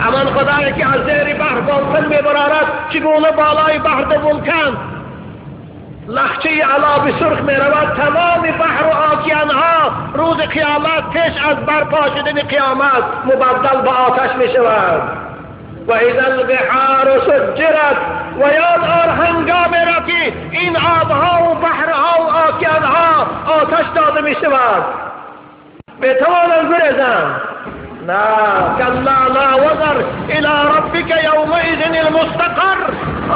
همان خدایی که از زیر بحر بالکن میبرارد، چگونه بالای بحر دو ولکن لخچه علاب سرخ میرود، تمام بحر و آکیانها روز قیامت پیش از برپا شدن قیامت مبدل به آتش میشود. و اذا البحار سجرت، و یاد آر هنگام را که این آبها و بحرها و آکیانها آتش داده میشود. میتوانند گریزند؟ نه. کلا لا وزر الی ربک یومئذ المستقر.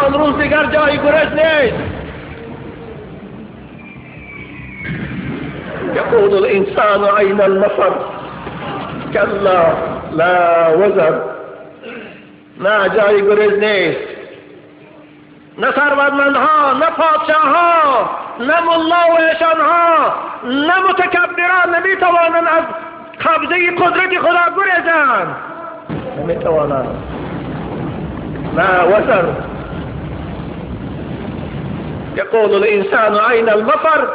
آن روز دیگر جای گریز نیست. یقول الانسان این المفر، کلا لا وزر. نه، جای گریز نیست. نه ثروتمندها، نه پادشاهها، نه ملا و ایشانها، نه متکبران نمیتوانند از قبضه قدرت خدا گریزند. نمیتوانند. لا وزر. یقول الانسان این المفر،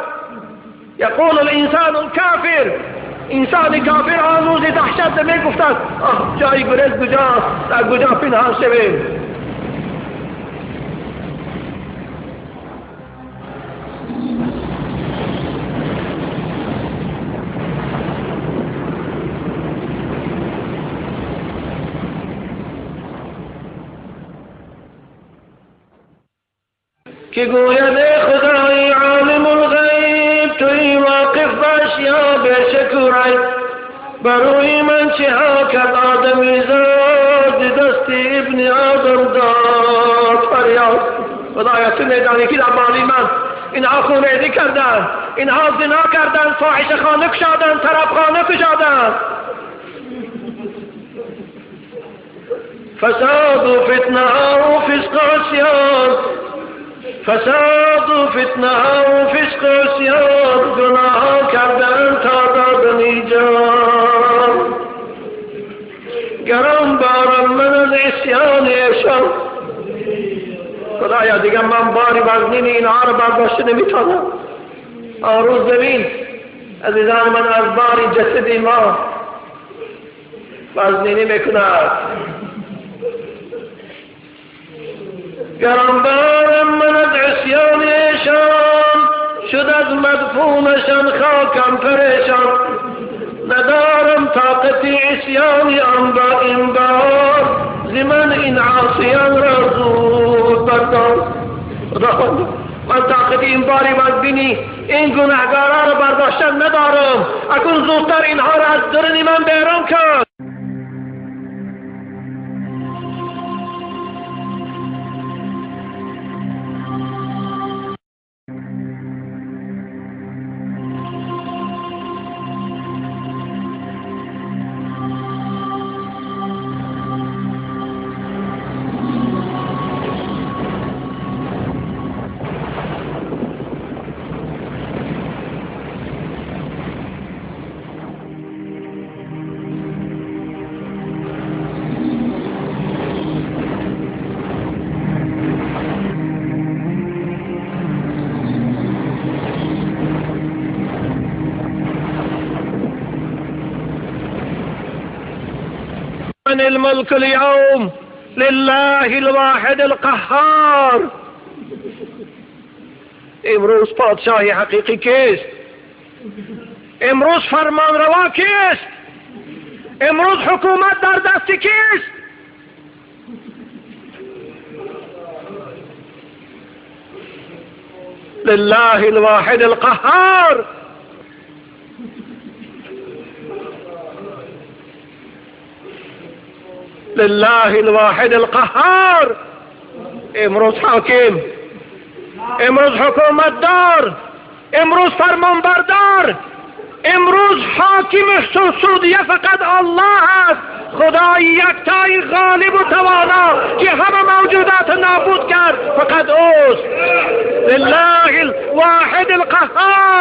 یقول الانسان الکافر. انسان کافر آن روز دهشت میگفتند آه جای گریز کجاست، در کجا پنهان شویم. که گوید خدای عالم الغیب، توی واقف باش یا بی‌شک و ریب، بروی من چه ها کرد آدمی زاد، دست ابن آدم داد فریاد. خدایا تو میدانی که در بالی من اینها خونریزی کردند، اینها زنا کردند، فاحشه خانه کشادند، طرب خانه کشادند، فساد و فتنه و فسق و عصیان، فساد و فتنه و فسق و عصیان، گناه کردن تا دادن جان. گران بارم من از عصیان ایشان. خدایا دیگه من باری وزنین اینها رو برداشته نمیتونم. آن روز ببین عزیزان من، از باری جسد ما وزنینی میکند. گران بارم من از عصیان ایشان، شد از مدفونشان خاکم پریشان. ندارم طاقت عصیان آن با این بار، ز من این عاصیان را زود بردار. خداوند من طاقت این باری وزبینی این گناهگارا را برداشتن ندارم، اکنون زودتر اینها را از درون من بیرون کن. الملك اليوم لله الواحد القهار. امروز پادشاه حقیقی کیست؟ امروز فرمانروا کیست؟ امروز حکومت در دست کیست؟ لله الواحد القهار. لله الواحد القهار. امروز حاکم، امروز حکومت دار، امروز فرمانبردار، امروز حاکم سعودیه فقط الله است، خدای یکتای غالب و توانا که همه موجودات نابود کرد فقط اوست. لله الواحد القهار.